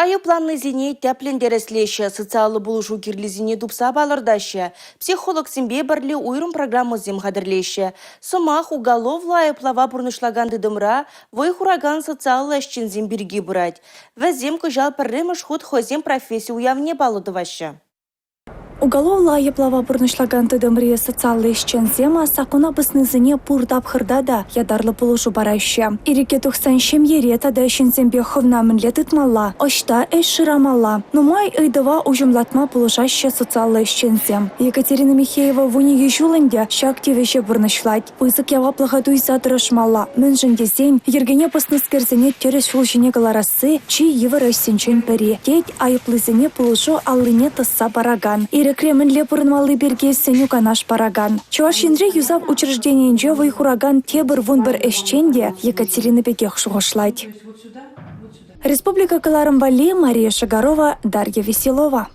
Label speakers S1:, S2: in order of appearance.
S1: Айӑпланнисене тӗплӗн тӗрӗслеҫҫӗ, социаллӑ пулӑшу кирлисене тупса палӑртаҫҫӗ, психологсемпе пӗрле уйрӑм программӑсем хатӗрлеҫҫӗ. Сӑмах уголовлӑ айӑплава пурнӑҫлакан тытӑмра вӑй хуракан социаллӑ ӗҫченсем пирки пырать. Вӗсем кӑҫал пӗрремӗш хут хӑйсен професси уявне паллӑ тӑваҫҫӗ.
S2: Уголовлӑ айӑплава пурнӑҫлакан тытӑмри социаллӑ ӗҫченсем саккуна пӑснисене пур тапхӑрта та ятарлӑ пулӑшу параҫҫӗ. Ирӗке тухсан ҫемьере тата ҫынсемпе хӑвна мӗнле тытмалла, ӑҫта ӗҫ шырамалла? Нумай ыйтӑва уҫӑмлатма пулӑшаҫҫӗ социаллӑ ӗҫченсем. Екатерина Михеева 12 ҫул ӗнтӗ ҫак тивӗҫе пурнӑҫлать. Пысӑк яваплӑха туйса тӑрӑшмалла, мӗншӗн тесен йӗркене пӑснӑскерсене тӗрӗс ҫул ҫине кӑларасси чи йывӑр ӗҫсенчен пӗри, тет айӑплисене пулӑшу аллине тӑсса паракан, ирӗкре мӗнле пурӑнмалли пирки сӗнӳ-канаш паракан. Чӑваш Енри юсав учрежденийӗнче вӑй хуракан тепӗр 11 ӗҫчен те Екатерина пекех шухӑшлать. Республика кӑларӑм валли Мария Шагарова, Дарья Веселова.